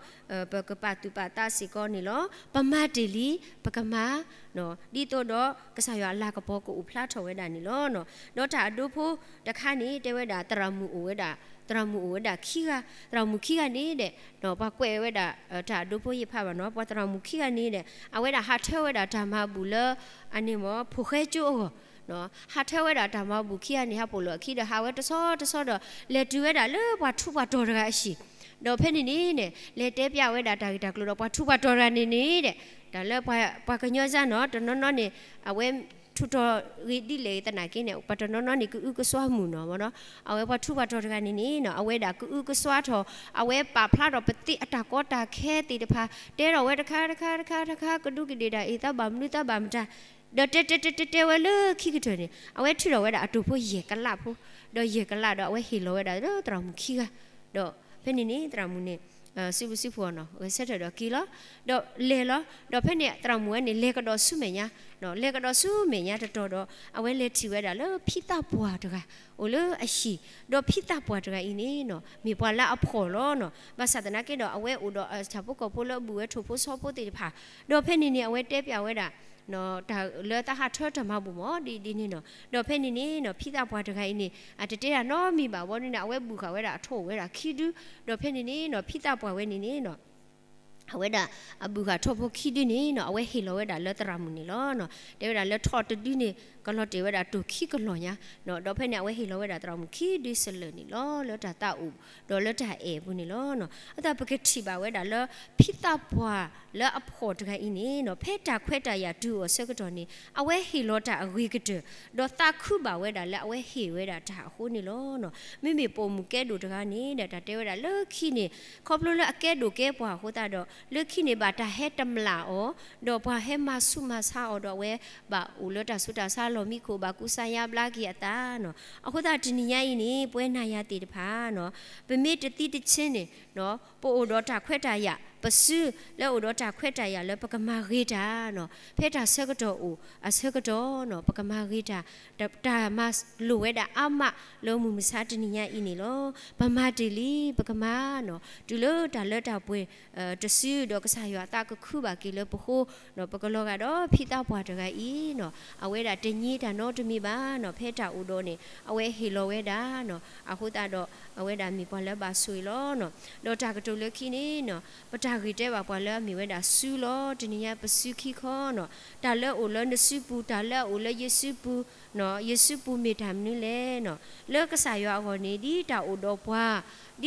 ပကပာ်သူၣ်ပာ်သးစ့ၢ်ကီးန့ၣ်လီၤ. ပမၤတ့ၢ်လံ ပကမၤ ဒ်သိးဒီးကစၢ်ယွၤအလၤကပီၤကအိၣ်ဖျါထီၣ်ဝဲဒၣ်န့ၣ်လီၤ. ဒီးတၢ်အဒိဖိတခါန့ၣ် တဲဝဲဒၣ် သရၣ်မုၣ်အိၣ်ဝဲဒၣ် သရၣ်မုၣ်အိၣ်ဝဲဒၣ်ခံဂၤ, သရၣ်မုၣ်ခံဂၤန့ၣ်ဒီး ပှၤကွဲးဝဲဒၣ် တၢ်အဒိဖိယဖးဘၣ်နီၤ, ပှၤသရၣ်မုၣ်ခံဂၤန့ၣ်ဒီး အဝဲဒၣ်ဟးထၢဝဲဒၣ်တၢ်မၤဘူၣ်လၢ အန့ၣ်မ့ၢ် ဖိၣ်ဃဲကၠိအဂီၢ်, ဟးထၢဝဲဒၣ်တၢ်မၤဘူၣ်ခံဂၤန့ၣ် ဟးပိာ်လီၤအခံဒီး ဟးဝဲတဆီတဆီဒီး လဲၤတုၤဝဲဒၣ်လၢပှၤထူးပှၤတီၤတဂၤအဟံၣ်, ဒီးဖဲန့ၣ်န့ၣ် လဲၤတဲပျးဝဲဒၣ်တၢ်ဂ့ၢ်တၢ်ကျိၤဒီး ပှၤထူးပှၤတီၤတဂၤန့ၣ်န့ၣ်ဒီး တၢ်လၢပှၤကညီစၢ်နီၤ တနီၤနီၤန့ၣ် အဝဲထူးတီၤဂ့ၤဒ်လဲၣ်သနာ်က့န့ၣ် ပှၤတနီၤနီၤန့ၣ် ကအုကစွါမုာ်နီၤမ့ၢ်နီၤ, အဝဲပှၤထူးပှၤတီၤတဂၤန့ၣ်န့ၣ်နီၤ အဝဲဒၣ်ကအုကစွါထီၣ် အဝဲပာ်ဖျါထီၣ်ပသ့အတၢ်ကီတၢ်ခဲသ့ၣ်တဖၣ် တဲထီၣ်ဝဲတခါတခါတခါတခါ ကဒူးကဒ့ၣ်ဒၣ်အံၤ သးဘၣ်မနုၤသးဘၣ်မတၤ ဒီးတဲတဲတဲတဲတဲဝဲလၢခံကတၢၢ်န့ၣ် အဝဲထုးထီၣ်ဝဲဒၣ်အတိာ်ဖိယဲၢ်ကလးဖိ, ဒီးယဲၢ်ကလးဒီးအဝဲဟ့ၣ်လီၤဝဲဒၣ်လၢသရၣ်မုၣ်ခံဂၤ, ဒီးဖဲန့ၣ်န့ၣ် သရၣ်မုၣ်န့ၣ် စုပူၤစုဖိအီၤနီၤ ဂဲၤဆၢထၢၣ်ဒီးက့ၤလီၤ, ဒီးလဲၤလီၤ, ဒီးဖဲန့ၣ်သရၣ်မုၣ်ဝဲန့ၣ် လဲၤကဒီးဆူမဲာ်ညါ, လဲၤကဒီးဆူမဲာ်ညါတတီၤဒီး အဝဲလဲၤထံၣ်ဝဲဒၣ်လၢဖံသးပှၢ်တဂၤ အိၣ်လၢအဟံၣ်, ဒီးဖံသးပှၢ်တဂၤအံၤန့ၣ်နီၤ မ့ၢ်ပှၤလၢအဖှီၣ်လီၤနီၤ, ဘၣ်ဆၣ်သနာ်က့ဒီး အဝဲအိၣ်ဒီးဆၣ်ဖိကီၢ်ဖိလၢအဘူၣ်ဝဲထိၣ်ဖိဆီဖိသ့ၣ်တဖၣ်, ဒီးဖဲန့ၣ်န့ၣ် အဝဲတဲပျးဝဲဒၣ် တၢ်လၢသးဟးထၢတၢ်မၤဘူၣ်မ့ၢ်ဒ်ဒ်န့ၣ်နီၤ, ဒီးဖဲန့ၣ်န့ၣ်နီၤ ဖံသးပှၢ်တဂၤအံၤန့ၣ် အတတဲတၢ်နီတမံၤဘၣ်ဘီန့ၣ် အဝဲဘူၣ်ဃာ်ဝဲဒၣ်အထိၣ်ဝဲဒၣ်ခံဒု, ဒီးဖဲန့ၣ်န့ၣ်နီၤ ဖံသးပှၢ်ဝဲန့ၣ်န့ၣ်နီၤ အဝဲဒၣ်အဘူၣ်ဃာ်ထိၣ်ဖိခံဒုန့ၣ်နီၤ အဝဲဟ့ၣ်လီၤဝဲဒၣ်လၢသရၣ်မုၣ်န့ၣ်လီၤ. တဲဝဲဒၣ်လၢထိၣ်တဒုန့ၣ် ကလီၤတဲာ်ဝဲဒၣ်တိၢ်ခံကလီၢ်ညါ, ဒီးဖဲန့ၣ် အဝဲဟ့ၣ်လီၤဝဲဒၣ်သရၣ်မုၣ်ခံဒုစလၢာ်န့ၣ်လီၤ လၢတၢ်သးအိၣ် ဒီးလၢတၢ်အဲၣ်အပူၤန့ၣ်လီၤ. အဃိသတးပကထံၣ်ဘၣ်ဝဲဒၣ်လၢ ဖံသးပှၢ်လၢအဖှီၣ်တဂၤအံၤန့ၣ်နီၤ ဖဲတၢ်ခွဲးတၢ်ယာ်တုၤအီၤအဆၢကတီၢ်န့ၣ် အဝဲဟ့ၣ်လီၤတၢ်အဂ့ၤကတၢၢ် ဒီးသးခုဘၣ်ဝဲဒၣ်လၢအဝဲဟ့ၣ်ဝဲဒၣ်တၢ်အဃိန့ၣ်လီၤ. မ့မ့ၢ်ပိာ်မုၣ်ကဲဒိၣ်တဂၤန့ၣ်ဒီး တၢ်တဲဝဲဒၣ်လၢခံန့ၣ် ခီဖျိလၢအကဲဒိၣ်ကဲပှၢ်အဃိသတးဒီး လၢခံန့ၣ် ဘၣ်တၢ်ဟဲတမျၢ်အီၤ ဒီးပှၤဟဲမၤဆူးမၤဆါအီၤဒီး အဝဲဘၣ်အိၣ်လၢတၢ်ဆူးတၢ်ဆါလီၢ်မံခိၣ် ဘၣ်ကူစါယါဘျါက့ၤအသးနီၤ. အဃိသတးတနံၤညါအံၤန့ၣ် ပဝဲနၤယၤသ့ၣ်တဖၣ်နီၤ ပမ့ၢ်တသံတဆၢန့ၣ် ပအိၣ်ဒီးတၢ်ခွဲးတၢ်ယာ် ပစုလၢအိၣ်ဒီးတၢ်ခွဲးတၢ်ယာ်လၢပကမၤဂ့ၤတၢ်နီၤ ဖဲတၢ်ဆၢကတီၢ်အိၣ်အဆၢကတီၢ်နီၤ ပကမၤဂ့ၤတၢ် တၢ်မၤလိာ်ဝဲဒၣ်အါမးလၢမုၢ်မဆါတနံၤညါအံၤန့ၣ်လီၤ. ပမၤတ့ၢ်လံ ပကမၤနီၤ တုၤလၢတၢ်လၢတၢ်ပှဲၤ တစုဒီးကစၢ်ယွၤအသးကခုဘၣ်က့ၤလၢပဃိနီၤ ပကလီၤဂာ်ဒီးဖံသးပှၢ်တဂၤအံၤနီၤ အဝဲဒၣ်တညံတၢ်နီတမံၤဘၣ်နီၤ ဖဲတၢ်အိၣ်ဒီးန့ၣ် အဝဲဟ့ၣ်လီၤဝဲဒၣ်နီၤ အဃိသတးဒီး အဝဲဒၣ်မ့ၢ်ပှၤလၢဘၣ်ဆိၣ်ဂ့ၤလီၤနီၤ ဒီးတၢ်ကတိၤလၢခံန့ၣ်နီၤ ပတၢ်ဂ့ၢ်တဲဘၣ်ပှၤလၢအမ့ၢ်ဝဲဒၣ်စုလီၤ တနံၤညါပစုခံခီနီၤ တၢ်လၢအအိၣ်လၢနစုပူၤ တၢ်လၢအအိၣ်လၢယစုပူၤ ယစုပူၤမ့ၢ်တၢ်မနုၤလဲၣ်နီၤ လၢကစၢ်ယွၤအဂီၢ်န့ၣ် ဒ်တၢ်အိၣ်ဒီးပှၤ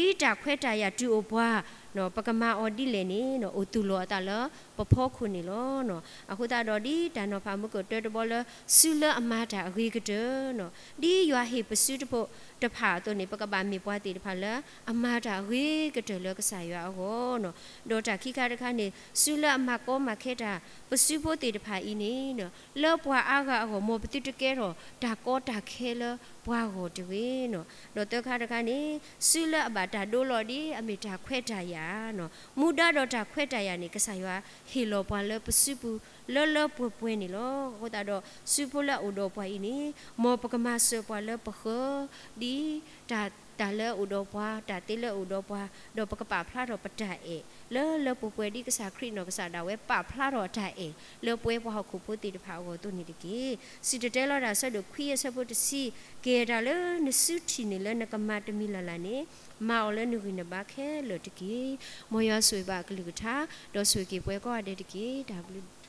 ဒ်တၢ်ခွဲးတၢ်ယာ်တုၤအိၣ်ပှၤ ပကမၤအီၤဒ်လဲၣ်န့ၣ်နီၤ အိၣ်သူၣ်လီၤအသးလၢပဖီခိၣ်န့ၣ်လီၤ. အဃိသတးဒီးဒ်တၢ်နီၤဖးမုၢ်ကတၢၢ်တဘီလၢ စုလၢအမၤတၢ်အဂ့ၤကတၢၢ်နီၤ ဒ်ယွၤဟ့ၣ်ပစုတဖိတဖၣ်အသိးန့ၣ် ပကဘၣ်မ့ၢ်ပှၤသ့ၣ်တဖၣ်လၢအမၤတၢ်အဂ့ၤကတၢၢ်လၢကစၢ်ယွၤအဂီၢ်နီၤ ဒီးတၢ်ခံခါတခါန့ၣ် စုလၢအမၤကီမၤခဲတၢ် ပစုဖိသ့ၣ်တဖၣ်အံၤန့ၣ်နီၤ လၢပှၤအါဂၤအဂီၢ် မ်ပသုတကဲထီၣ်တၢ်ကီတၢ်ခဲလၢပှၤဂီၢ်တဂ့ၤနီၤ ဒီးသၢခါတခါန့ၣ် စုလၢအဘၣ်တၢ်ဒိလီၤဒ်အမ့ၢ်တၢ်ခွဲးတၢ်ယာ်နီၤ မူဒါဒီးတၢ်ခွဲးတၢ်ယာ်န့ၣ် ကစၢ်ယွၤဟ့ၣ်လီၤပှၤလၢပစုပူၤ လၢလၢပှဲၤပှဲၤန့ၣ်လီၤ. အဃိသတးဒီး စုဖိလၢအအိၣ်ဒီးပှၤအံၤန့ၣ် မ်ပကမၤစၢၤပှၤလၢပဃၢၤ ဒ်တၢ် တၢ်လၢအအိၣ်ဒီးပှၤ တၢ်သ့လၢအအိၣ်ဒီးပှၤ ဒီးပကပာ်ဖျါထီၣ်ပတၢ်အဲၣ် လၢလၢပှဲၤပှဲၤဒ်ကစၢ်ခရံာ်နီၢ်ကစၢ်ဒၣ်ဝဲပာ်ဖျါထီၣ်အတၢ်အဲၣ် လၢပဝဲပှၤဟီၣ်ခိၣ်ဖိသ့ၣ်တဖၣ်အဂီၢ်အသိးန့ၣ်တက့ၢ်. စံၣ်တဲၤတဲလီၤတၢ်ဆၢဒိၣ်ခွံအဆၢဖိတဆံ ကဲထီၣ်တၢ်လၢနစုထံၣ်န့ၢ်လၢနကမၤတမံၤလၢ်လၢ်န့ၣ် မၤအီၤလၢနဂံၢ်နဘါခဲလၢာ်တက့ၢ်. မ်ယွၤဆိၣ်ဂ့ၤဘၣ်အကလုၢ်ကထါ ဒီးဆိၣ်ဂ့ၤက့ၤပဝဲကိးဂၤဒဲးတက့ၢ်. တၢ်ဘျုး